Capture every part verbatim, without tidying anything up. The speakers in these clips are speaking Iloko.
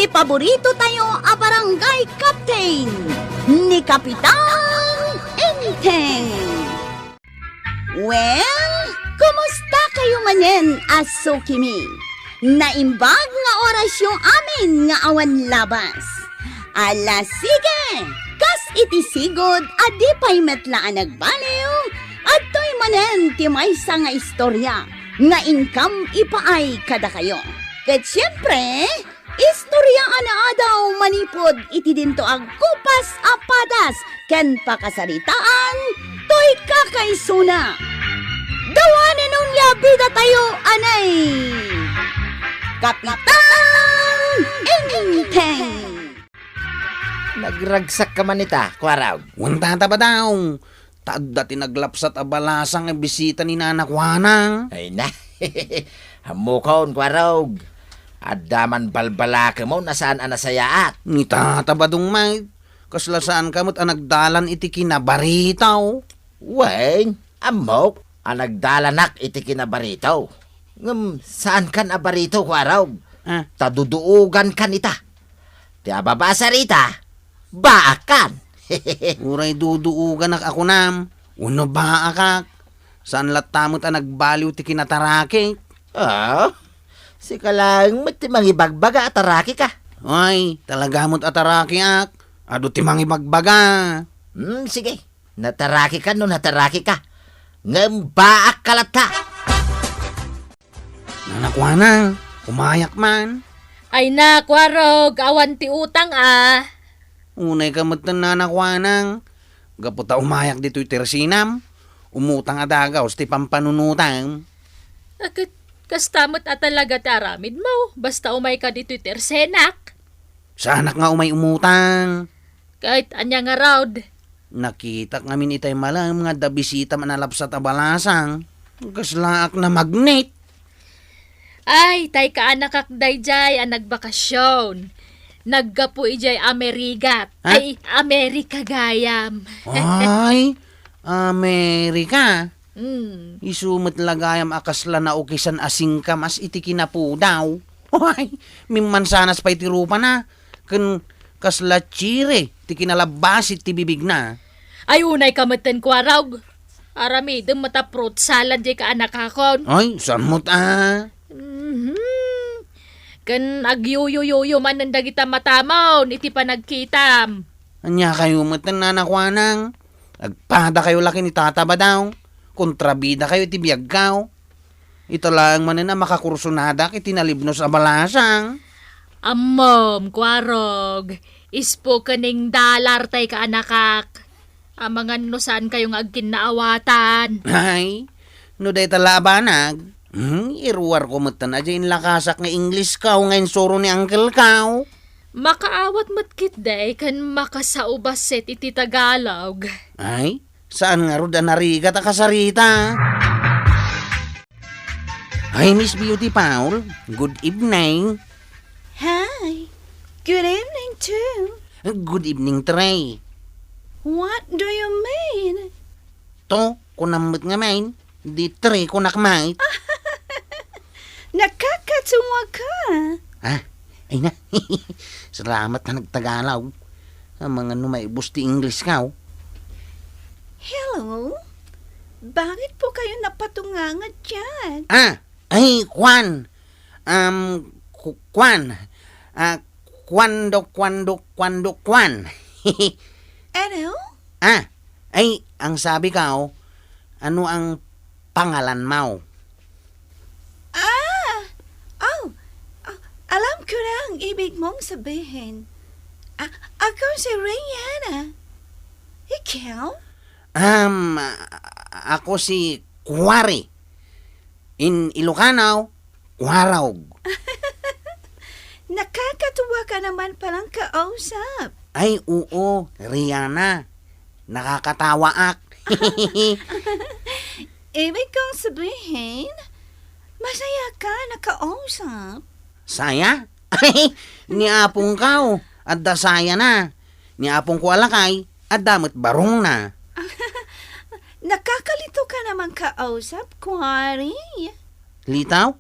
Paborito tayo a barangay captain, ni Kapitan Enteng. Well, kumusta kayo manen a sukimi? Naimbag nga orasyo amin nga awan labas. Ala, sige! Kas iti sigud a di pay met la a nagbaliw, adtoy manen ti maysa nga istorya nga inkam ipaay kadakayo. Ket siempre, istorya a naadaw manipud iti dinto agkupas a padas ken pakasaritaan toy kakaisuna. Dawanen unay a bidatayo, anay! Kapitan Enteng! Nagragsak ka man ita, Kuarog. Wen, Tata Badong. Ta adda ti naglapsat a balasang a bisita ni Nana Kuanang. Ay na. Ammokon, Kuarog. Adda man balbalakemon a saan a nasayaat. Ni Tata Badong met, kasla saanka met a nagdalan iti kinabaritaw. Wen, ammok a nagdalanak iti kinabaritaw. Ngem saankan a baritaw, Kuarog. Ah. Ta duduogankan ita. Ti ababasar ita, baakkan. Uray duduoganak a kunam, wenno baakak. Saan latta met a nagbaliw ti kinatarakik. Ah, sika laeng met ti mangibagbaga a tarakika. Ay, talaga met a tarakiak. Adu ti mangibagbaga. Hmm, sige. Natarakika no natarakika. Ngem baakka latta. Nana Kuanang, umayak man. Ay na, Kuarog, awan ti utang, a. Unayka metten, Nana Kuanang. Gapu ta umayak ditoy tersenam, umutang a dagus ti pampanunotam. A, ket kasta met a talaga ti aramidmo, basta umayka ditoy tersenak. Saanak nga umay umutang. Ket ania ngarud? Nakitak ngamin itay malem nga adda bisitam a nalapsat a balasang. Kaslaak namagnet. Ay, tay kaanakak daydiay a nagbakasyon. Naggapu idiay Amerigat. Ha? Ay, Amerika gayam. Ay, Amerika? Hmm. Isu met la gayam a kasla naukisan a singkamas iti kinapudaw. Ay, mimmansanas pay ti rupana. Ken kasla chire ti kinalabbasi ti bibigna. Ay, unayka metten, Kuarog. Aramidem met a fruit salad diay kaanakakon. Ay, saan met a? Mhm. Ken agyuyuyuyo manen dagita matamon iti panagkitam. Ania kayo metten, Nana Kuanang? Agpada kayo la ken ni Tata Badong. Kontrabida kayo iti biagkaw. Ita laeng manen a makakursonadak iti nalibnos a balasang. Ammom, Kuarog, ispo ken ning dalar tay kaanakak. Amangan no saan kayo nga agkinnaawatan. Ay, no dayta la a banag, hmm, iruarko metten a diay inlakasak nga English kaw nga insuro ni uncle kaw. Makaawat met ketdi ken makasaubasset iti Tagalog. Ay, saan ngarud a narigat a kasarita? Hi, Miss Beauty Paul. Good evening. Hi. Good evening, too. Good evening, Trey. What do you mean? To, kunam met ngamin. Di Trey, kunak met. Nakakatuwa ka. Ah, ay na. Salamat ta nagtagalog. Amangan no maibus ti English kaw. Hello? Bakit po kayo napatunganga dyan? Ah, ay, kwan. Um, ku-, kwan. Ah, kwando, kwando, kwando, kwan. Ano? Ah, ay, ang sabi ko, ano ang pangalan mo? Ah! Oh, ah, alam ko na ang ibig mong sabihin. Ah, ako si Rihanna. Ikaw? Um, a-, ako si Kuwari. In Ilocano, Kuwarog. Nakakatuwa ka naman palang kausap. Ay, oo, Rihanna. Nakakatawaak. Ibig kong sabihin, masaya ka nakausap. Saya? Ni apong ko, adda sayana. Ni apong ko a lakay, adda met barongna. Nakakalito ka naman kausap, Kuwari. Litaw?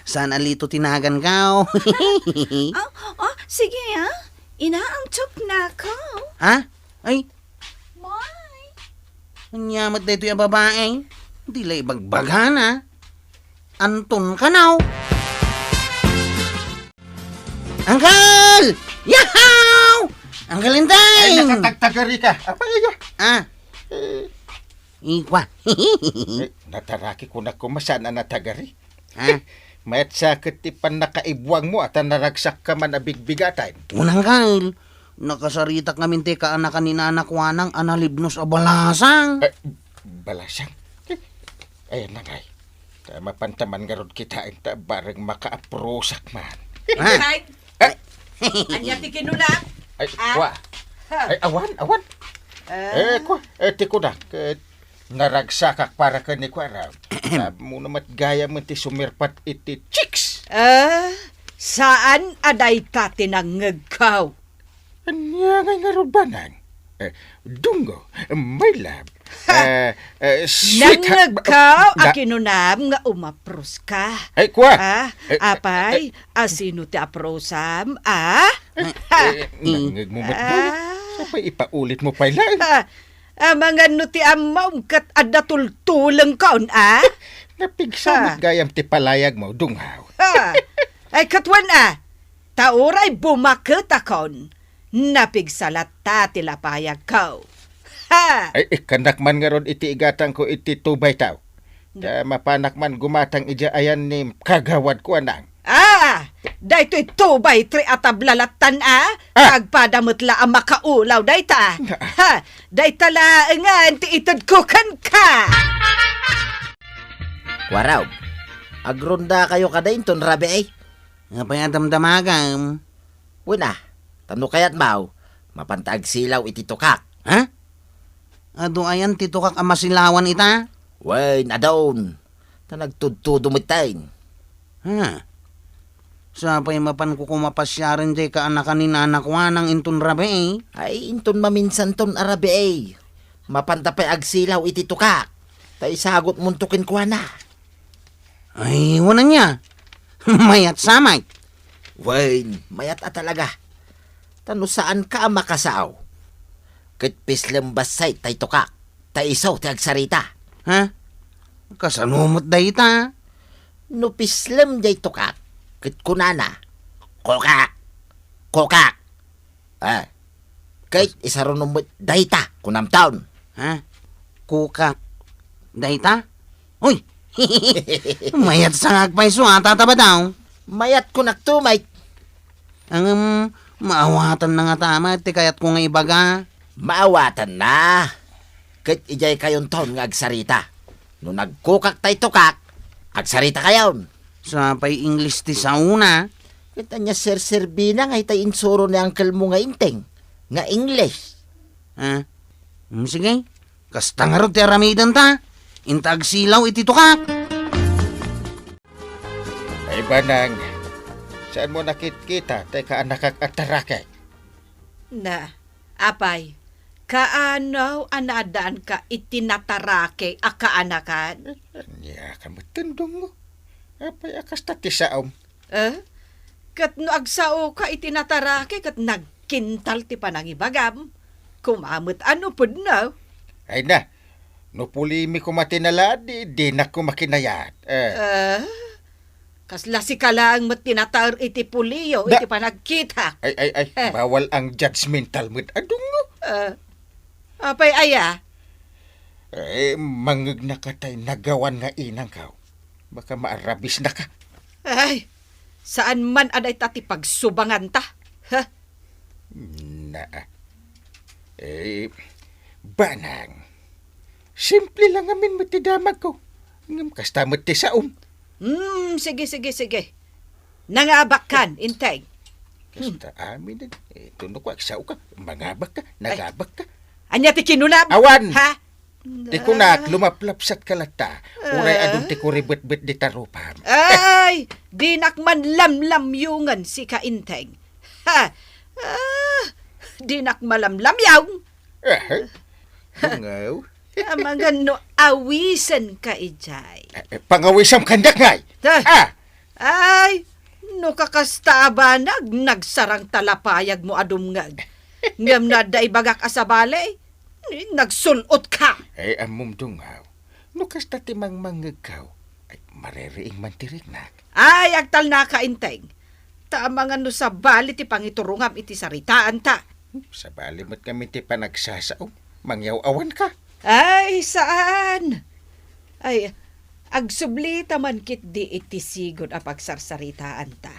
Saan a lito ti nagan ko? Ah, Sige, ah. Inaantok na ako. Ha? Ay, Bye. Ania met daytoy a babae? Di la ibagbagana. Anton kanaw? Uncle! Yahaw! Uncle Inday! Ay, nakatagtagari ka. Apay, iya? Ah. Eh. Ikwa. Eh, nataraki ko na kumasan a natagari. Ha? Mayat sa ket ti pannakaibuangmo a ta naragsakka man a bigbigatan. Unang, Kyle. Nakasaritak ngamin ti kaanakan ni Nana Kuanang a nalibnos a balasang. Eh, balasang? Eh, ayan na, Kyle. Ta mapantaman ngarud kita inta bareng makaaprosak man. Ha? Ay, Eh? Anya ti kinunam? Ay, Ah? Kwa. Ha? Ay, awan, awan. Ah. Eh, Kwa, eh, ti kunak, eh, naragsakak para ken ni Kwa Raw. Ammo na met gayam ti sumirpat iti chicks. Ah, saan a dayta ti nangngegko? Ania ngay ngarud, Banang? Eh, Dungo, my love. Ha! Eh, eh, sweetheart. Nangngegko a Na- kinunam nga umaproska. Ay, Kwa! Ah, Eh, apay, eh, asino ti aprosam, ah? Eh, Ha? eh, nangngegmo met gayam. Ah. Sapay ipaulitmo pay laeng. Ha? Amangan no ti ammom ket adda tultulengkon, ah? Napigsa Ha? met gayam ti palayagmo, Dunghaw. Ha? Ay, ket wen, ah? Ta uray bumaketakon, napigsa latta ti lapayagko. Ha! Ay, ikkannak man ngarud iti igatangko iti two by two. Ta mapanak man gumatang idiay ayan ni kagawad ko, Anang. Ah! Daytoy two by three a tabla lattan, ah? Ah! Agpada met la a makaulaw dayta. Na- Ha! Dayta laengen ti itedko kenka! Waraw, agrondakayo kadi inton rabii? Apay a damdamagam? Wen a, ta no kayatmo, mapanta agsilaw iti tukak. Ha? Adu ayan ti tukak a masilawan ita? Wen, adun. Ta nagtudtudo metten. Ha? Sapay mapanko koma pasiaren diay kaanakan ni Nana Kuanang inton rabii? Ay, inton maminsanton a rabii. Mapanta pay agsilaw iti tukak. Ta isagutmonto kenkuana. Ay, wen ania? Mayat sa met. Wen, mayat a talaga. Ta no saanka a makasao, ket pislem bassit tay tukak, ta isu ti agsarita. Ha? Kasano met dayta? No pislem diay tukak, ket kunana, "Kukak! Kukak!" Ah, ket isaruno met dayta, kunamton. Ha? Kukak. Dayta? Uy! Mayat sa nga agpayso a, Tata Badaw. Mayat kunakto, Mike. Ngem, maawatan na nga ta met ti kayatko nga ibaga. Maawatan na. Ket idiay kayonton nga agsarita. No nagkukak tay tukak, agsarita kayon. Sapay English ti saona. Ket ania serserbina nga itay insuro ni uncle mo nga Enteng nga English? Ah, mm, sige. Kasta ngarud ti aramidenta. Inta agsilaw iti tukak. Ay, Banang, saanmo nakitkita tay kaanakak a tarake? Na, apay, kaano a naaddaanka iti natarake a kaanakan? Ania ka met, Tendong mo? Apay a kasta ti saom? Eh? Ket no agsaoka iti natarake ket nagkintal ti panangibagam. Koma met a no pudno. Ay na, no pulimi koma ti nalaad, di, dinak koma kinayat. Eh. Eh? Kasla sika laeng met ti nataer iti puliyo Da- iti panagkitak. Ay, ay, ay, Eh. Bawal ang judgmental met, Adungo. Eh, apay aya? Eh, mangegnaka tay nagawan nga inangkaw. Baka maarabisnaka. Ay, saan man a dayta ti pagsubanganta. Ha? Na. Eh, Banang. Simple lang amin met ti damagko. Ngem kasta met ti saom. Hmm, sige, sige, sige. Nangabakkan, Enteng. Kasta amin, eh, tuno ko, agsaoka, mangabakka, Ay. Nagabakka. Ania ti kinunam? Awan! Ha? Ti kunak, lumaplapsatka latta. Uray Ah. Adun ti kuribetbet di tarupam. Ay, dinak man lamlamyungan sika, Enteng. Ha? Ah, dinak malamlamyong. Eh, Dungaw. Amangan no awisenka idiay. Eh, eh, pangawisam kandak ngay. Ah. Ah. Ay, No kakasta a banag, nagsarang ta lapayagmo a dumngeg. Ngem no adda ibagak a sabali, nagsul-otka. Ay, ammom, Dungaw. No kasta ti mangmangngegkaw, ay, maririing man ti riknak. Ay, agtalnaka, Enteng. Ta amangan no sabali ti pangiturongam iti saritaanta. Sabali met ngamin ti panagsasaom. Mangyaw-awanka. Ay, saan? Ay, agsublita man ketdi iti sigud a pagsarsaritaanta.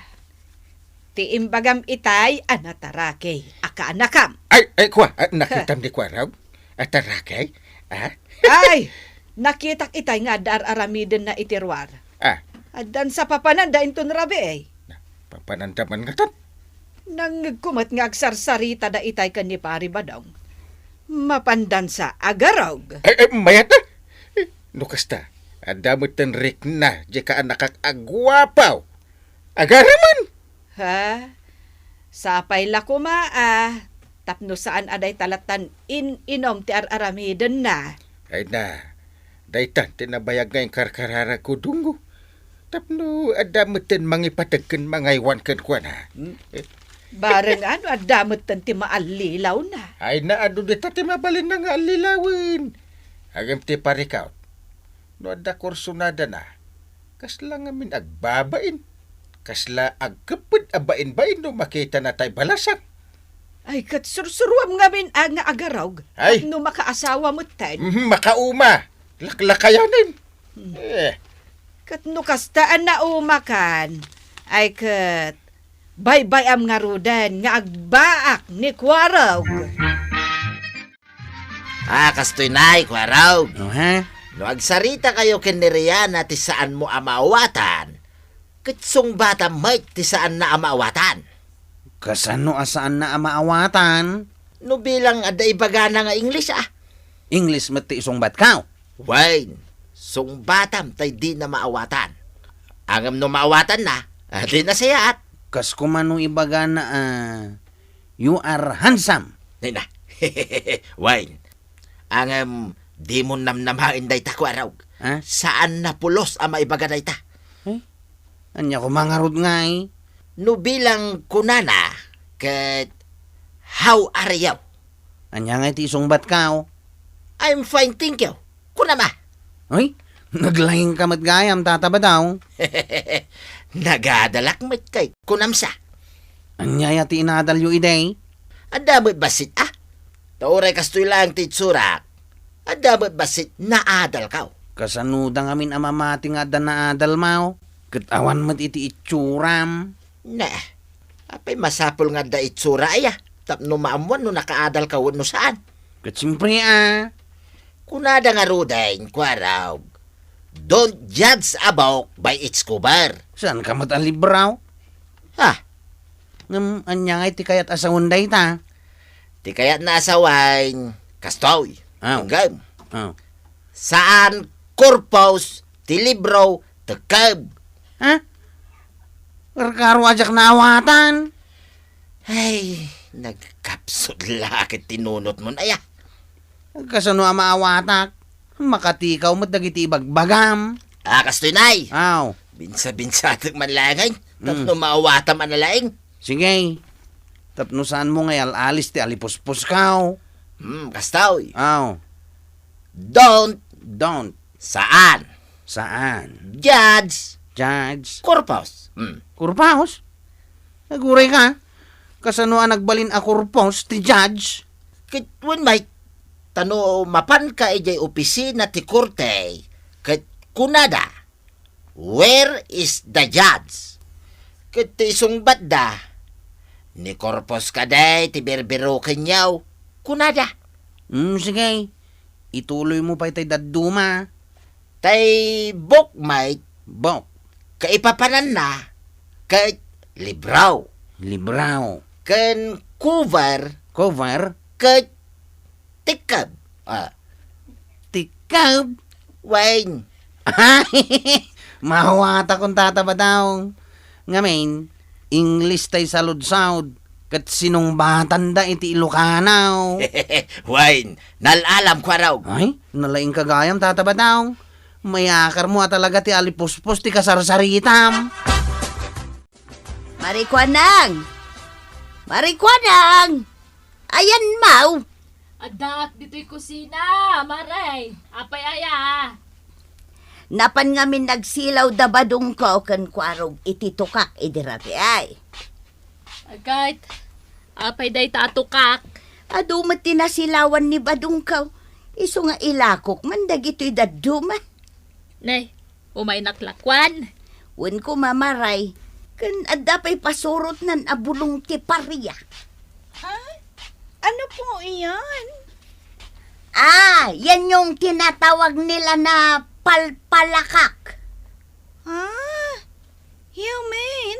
Ti imbagam itay a nataraki a kaanakam. Ay, ay, kua, ah, nakitam ni Kuarog? A taraki? Ah? Ay, nakitak itay nga adda ar-aramidenna iti ruar. Ah. Addan sa papananda inton rabii. Na, papananda man ngatan? Nangngegko met nga agsarsaritada itay ken ni Pari Badong. Mapandan sa agarog. Ay, ay, mayat na. Eh, no kasta, adda met ten rikna, di kaanakak a guapaw. Agaraman! Ha? Sapay la koma, ah, tapno saan a dayta lattan in-inom ti ar-aramidenna. Ay na, daytan ti nabayag nga inkarkararagko, Dungo. Tapno adda metten mangipateg ken mangaywan kenkuana. Hmm? Eh. Bareng ano, adda metten ti maallilawna. Ay na, adu dita ti mabalinna nga allilawen. Agem ti parikaw. No adda kursunadana, kasla ngamin agbabain. Kasla agkepped a bain-bain no makitana tay balasang. Ay, ket sursuruam ngamin a nga agarog. Ay. No makaasawa metten. Mhm, makauma. Laklakayanen. Hmm. Eh. Ket no kasta a naumakan, ay ket baybay-am ngaruden nga agbaak ni Kuarog. Ah, kastoy nay, Kuarog. Oh, ha? No agsaritakayo ken ni Riana ti saanmo a maawatan, ket sungbatam met ti saanna a maawatan. Kasano a saanna a maawatan? No bilang adda ibagana nga English, ah. English met ti isungbatko. Wen, sungbatam tay dina maawatan. Ngem no maawatanna, ah, di nasayaat. Kas kumano ibagana, ah, "You are handsome." Nay na. Wen, ngem dimo namnamaen dayta, Kuarog. Ha? Saanna pulos a maibaga dayta. Eh? Ania koma ngarud ngay? No bilang kunana, ket, "How are you?" Ania ngay ti isungbatko? "I'm fine, thank you." Kunam a. Ay, naglaingka met gayam, Tata Badong. Nagadalak met kay kunam sa. Ania aya ti inadalyo idi? Adda met bassit, ah. Ta uray kastoy laeng ti itsurak, adda met bassit naadalko. Kasanoda ngamin a mamati nga adda naadalmo? Ket awan met iti itsuram. Ne, apay masapul nga adda itsura aya, tapno maammuan no nakaadalko wenno saan? Ket siempre a. Kunada ngaruden, Kuarog, "Don't judge a book by its cover." Saanka met a libro? Ha? Ngem ania ngay ti kayat a sawen dayta? Ti kayatna a sawen, kastoy. Aw. Inggem. Aw. Saan korpos ti libro, tekkeb. Ha? Karkaro a diak naawatan. Ay, nagkapsut la ket ti nunotmon aya. Kasano a maawatak? Makatikaw met dagiti ibagbagam. Ah, kastoy, nay. Aw. Binsa-binsatek man laeng, mm, tapno maawatam a nalaing. Sige. Tapno saanmo nga ial-alis ti alipuspuskaw. Hmm, kastoy. Aw. Don't. Don't. Saan. Saan. Judge. Judge. Corpus. Hmm. Corpus? Aguray ka. Kasano a nagbalin a corpus ti judge? Ket wen, Mike, ta no mapanka idiay opisina ti korte, ket kunada, "Where is the judge?" Ket ti isungbatda, "Ni Corpus kadi ti birbirokenyo," kunada. Mm, sige. Ituloymo pay tay dadduma. Tay book, Mike. Book. Kaipapananna, ket libro. Libro. Ken cover. Cover. Ket tekkeb. Ah. Tekkeb? Wen. Maawatakon, Tata Badong. Ngamin, English tay saludsod, ket sinungbatanda iti Ilocano. Wen, nal-alam, Kuarog. Ay, nalaingka gayam, Tata Badong. Mayakarmo a talaga ti alipuspos ti kasarsaritam. Marikuanang! Marikuanang! Ayan, Maw! Addaak ditoy kusina, Maray. Apay aya? Napan ngamin nagsilaw da badongko ken kuarog iti tukak idi rabii. Agayt, apay dayta a tukak? Adu met ti nasilawan ni badongko. Isu nga ilakok man dagitoy dadduma. Nay, umaynak lakuan. Wen koma, Maray, ken adda pay pasurotnan a bulong ti paria. Ha? Ano po iyan? Ah, yan yung tinatawag nila na palpalakak. Ah, you mean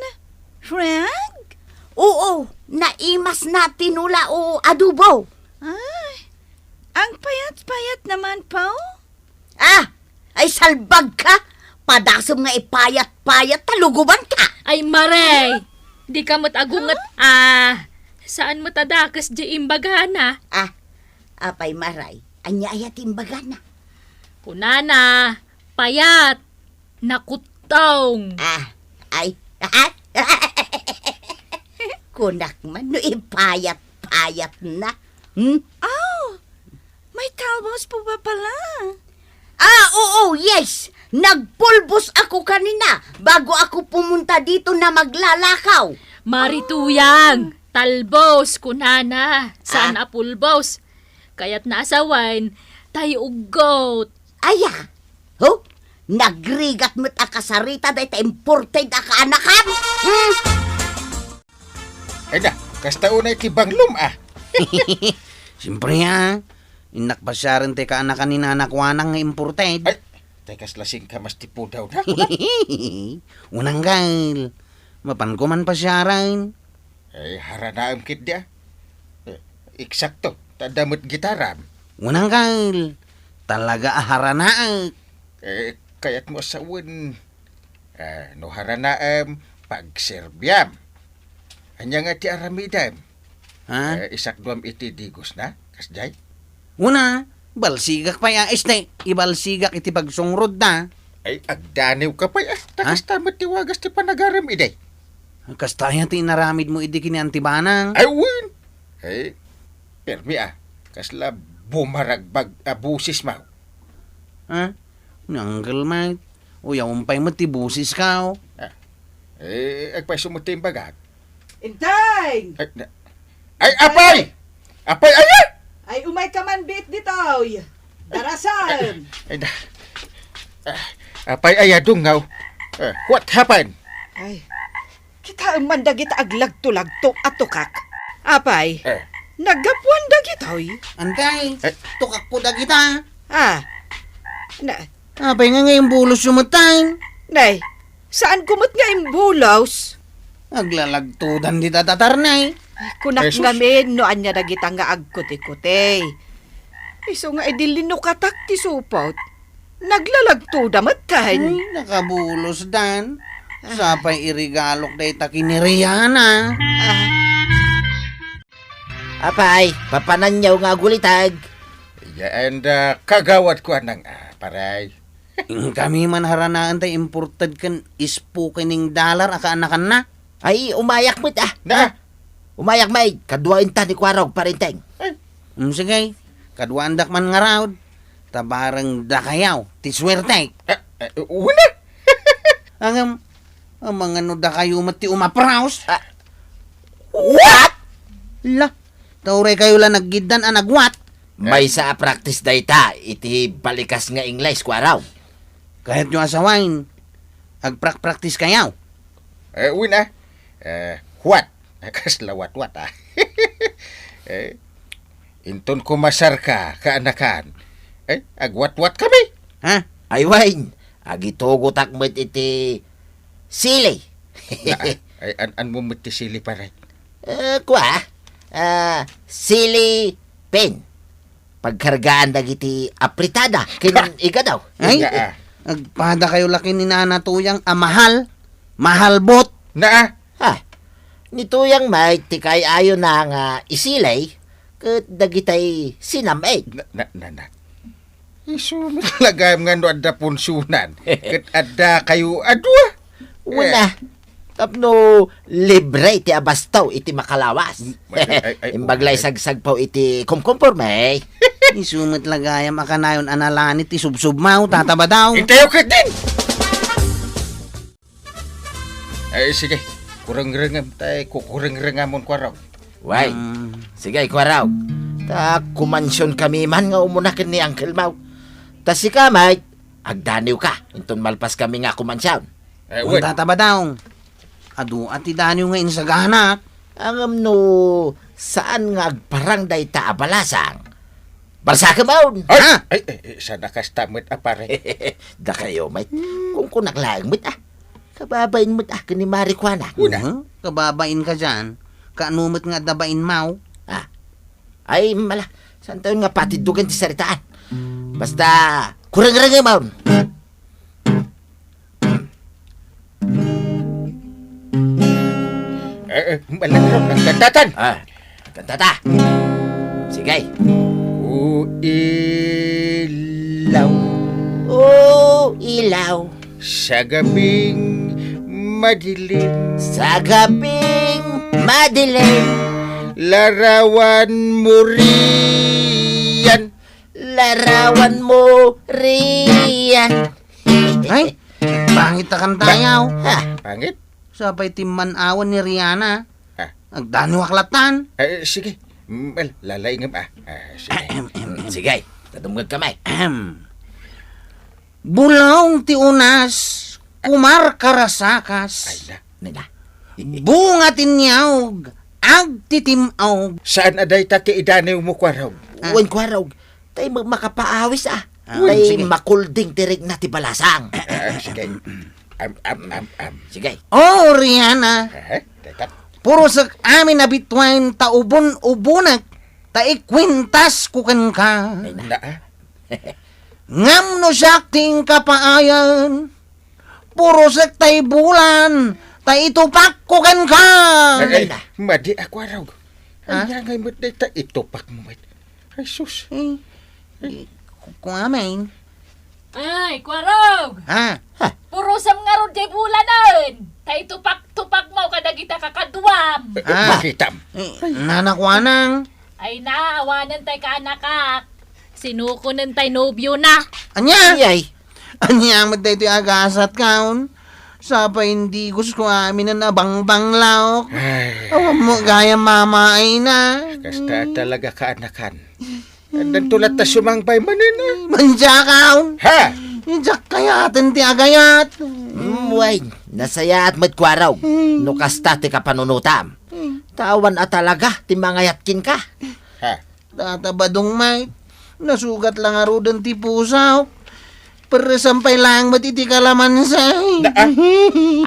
frog? Oo, naimas na tinula o adobo. Ah, ang payat-payat naman po. Ah! Ay, salbag ka! Padasem nga ipayat-payat, ta luguban ka! Ay, Maray! Di ka met agunget. Ah, saan met a dakes di imbagana? Ah, apay, Maray, ania aya ti imbagana? Kunana, payat, nakuttong. Ah, ay. Kunak man no ipayat-payat na. Hmm? Oh, may talbos po ba pala? Ah, oo, yes. Nagpulbos ako kanina bago ako pumunta dito na maglalakaw. Marituyang, talbos, kunana. Saan Ah. a pulbos? Kayat na asawain, tay uggot. Aya? Ho? Nagrigat met a kasarita dayta imported a kaanakan? Hmm? Ay na, kasta unay ti banglom, ah. Siyempre, ah. Innak pasiaren ti kaanakan ni Nana Kuanang nga imported. Ay, tay kasla singkamas ti pudaw na. Unanggal. Mapan ko man pasiaren. Ay, haranaem ketdi, ah. Eh, eksakto, ta adda met gitaram. Unanggal. Talaga a haranaek. Eh, kayat mo a sawen. Ah, no haranaem, pagserbiam. Ania nga ti aramidem? Ha? Eh, isakduam iti digos na, kasjay? Una, balsigak pay a, este, ibalsigak iti pagsungrod da. Ay, agdaniw ka pay, ah. Ta Ah? kasta met ti wagas ti panagarem, idi. Kasta aya ti inaramid mo idi ken ni Auntie Banang? Ay, wen. Ay, permi, ah. Kasla bumaragbag a bosis mo. Ha? Unanggal met. Uyawem pay met ti bosis ka, oh. Ah. Eh, agpayso met ti imbagak. Inteng! Ay, na-, ay, apay! Apay, aya! Ay, umay ka man biit ditoy. Darasam! Ay, na-, ah, apay, aya, dungaw. Eh, what happened? Ay, kitaem man dagita aglagto-lagto a tukak. Apay, Eh. naggapuan dagitoy? Antay, Eh. tukak ko dagita. Ah, na- Apay nga nga imbulos yo met tay? Nay, saan ko met nga imbulos? Aglalagtodan dita tatarnay. Ay, kunak Eh, sus. ngamin no ania dagita nga agkuti-kuti. Isu nga idi linukatak ti supot. Naglalagto da met ken. Ay, nakabulos dan. Ah. Sapay irigalok dayta kiniriana. Ah. Apay, papananyaw nga agulitag. Yaan da kagawad ko anang, ah, paray. Kami man haranaen tay imported ken spoken dollar a kaanakanna. Ay, umayak met, ah. Na? Umayak met, kadua inta ni Kuarog, parinteng. Ay. Mm, sige, kaduaandak man ngarud. Ta bareng dakayaw ti suwerte. Ah, ah, una? Ngem, amangan no dakayo met ti umapraws. Ah, what? La, ta uray kayo la naggiddan a nagwat. Maysa a practice dayta iti balikas nga Ingles, Kuarog. Kayatyo a sawen, agprak-practice kayo. Eh, wen, ah. Eh, what? Kasla watwat, ah. Eh, inton kumasar ka, kaanakan. Eh, agwatwat kami. Ha? Ay, wen, agitugotak met iti sili. Na, ay, ay, an-, an mo met ti sili, pare? Eh, kua, ah, sili pin. Pagkargaan dagiti apritada ken igadaw. Ay, Nga, ah. agpada kayo laki ni Nana Tuyang a mahal. Mahal bot. Naa. Ha, ni Tuyang met ti kay-ayona nga isilay ket dagitay sinam-ed. Na, na, na, na. Isu met lagayem nga no adda punsunan. Ket adda kayo a dua. Wala. Eh. Tapno libre ti abastaw iti makalawas. Mm, ay, ay, ay, Imbag la ay. Sagsagpaw iti kumkumporme. Isu met la gayam a kanayon a nalanit ti subsubmaw, Tata Badaw. Intayo ketdin! Ay, sige. Kurengrengem tay kukurengrengamon, Kuarog. Way. Mm. Sige, Kuarog. Ta kumansion kami man nga umuna ken ni Uncle Mau. Ta sika, Mike, agdaniw ka. Inton malpas kami nga kumansion. Eh, wen. Tata Badaw. Adu a ti daniw nga insaganak. Ngem no saan nga agparang dayta a balasang, barsakem awn. Ay! Ha? Ay, ay, ay, sana kasta met a pare. Dakayo, mate. Hmm. Kunkunak laeng met, ah. Kababain met, ah, ken ni Mari Kuana. Una. Mhm. Kababain ka diyan. Kaano met nga adda bain maw? Ah. Ay, mala. Saan tayo nga patiddugan ti saritaan? Basta, kurengrengem awn. Eh, eh, malagro, nagkantatan. Ah, kantata. Sige. O ilaw. O ilaw. Sa gabing madilim. Sa gabing madilim. Larawan mo riyan. Larawan mo riyan. Ay, pangit a kanta yaw. Ha? Pangit? Sapay ti man-awan ni Rihanna. Ha? Agdaniwak latan. Eh, sige. Mm, well, lalaingem, ah. Ah, sige. Sige, tadumngeg kami. Ahem. Bulaw ti unas, kumarkarasakas. Ay, na. Nina. Bunga ti niyog, agtitim-og. Saan a dayta ti idaniw mo, Kuarog? Ah. Wen, Kuarog. Tay ma-, makapaawis, ah. Ah. Tay, sige, makulding ti rikna ti balasang. Ah, sige. Am, am, am, am. Sige. Oh, Rihanna. Aha, teka. Purosek amin a bituen ta ubon-ubonek ta ikuentas ko kenka. Ay, na. Na, ah. Ngem no siak ti inkapaayan, purosek tay bulan ta itupak ko kenka. Ay, ay, madi a, Kuarog. Ha? Ania ngay met dayta itupak mo met? Ay, sus. Eh, eh, ku-, kuamin. Ay, Kuarog! Ha? Purosem ngarud jay bulanen! Ta itupak-tupak mo kadagita kakaduam! Eh, ah, makitam. Eh, nana kuanang. Ay na, awanen tay kaanakak. Sinukonen tay nobio na. Ania? Iyay. Ania met daytoy agasat kaon? Sapay indigus ko aminen a bangbanglaok. Ay. Awan mo gayam mamaay na. Kasta talaga kaanakan. Addanto latta sumangbay manen, ah. Mandiakaon. Ha? Diak kayaten ti agayat. Mm, way, nasayaat met, Kuarog. Hmm. No kasta ti kapanunotam. Hmm. Ta awan a talaga ti mangayat kenka. Ha? Tata Badong, mate, nasugat la ngaruden ti pusak. Perresan pay laeng met iti kalamansi. Na, ah?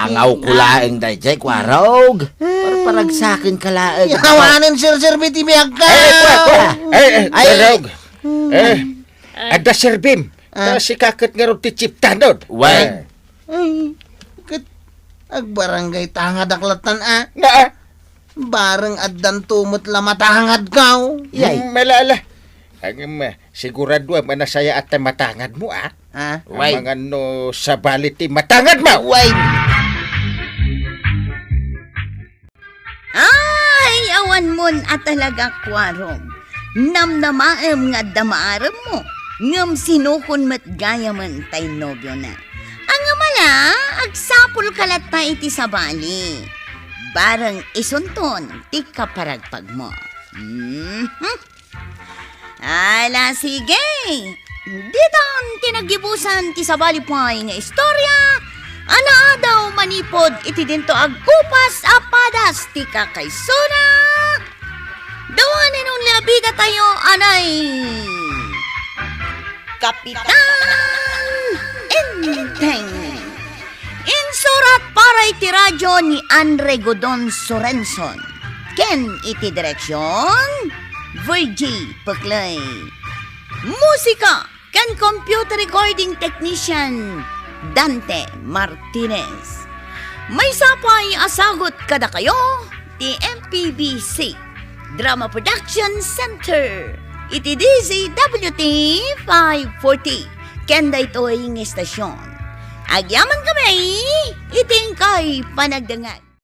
Angawko laeng daydiay, Kuarog. Parparagsakenka laeng. Awanen serserbi ti biagka. Ay, ay, Kuarog. Eh, adda serbim. Ah. Ta sika ket ngarud ti chieftanon. Wen. Ah. Ay, ket agbarangay tangadak latan, ah. Nga, ah. Bareng addanto met la matangadkaw. Yay. Mm, ala, ala. Ngem, eh, siguraduam a nasayaat ti matangadmo, ah. Ha? Way. Amangan no sabali ti matangadmo. Way. Ay, awan mon a talaga, Kuarog. Namnamaem nga adda maarem mo, ngem sinukon met gayamen tay nobio na. Angam ala, agsapul ka latta iti sabali. Bareng isunton ti kaparagpagmo. Mhm. Ala, sige. Ditan ti naggibusan ti sabali pay nga istorya a naadaw manipud iti dinto agkupas a padas ti kakaisuna. The one and only a bida tayo, anay Kapitan Enteng. Insurat para iti radio ni Andre Godon Sorensonson ken iti direksion, Virgie Peclay. Musika ken computer recording technician, Dante Martinez. Maysa pay a sagut kadakayo ti M P B C Drama Production Center iti D Z W T five forty ken daytoy nga estasion. Agyaman kami iti inkay panagdengngeg.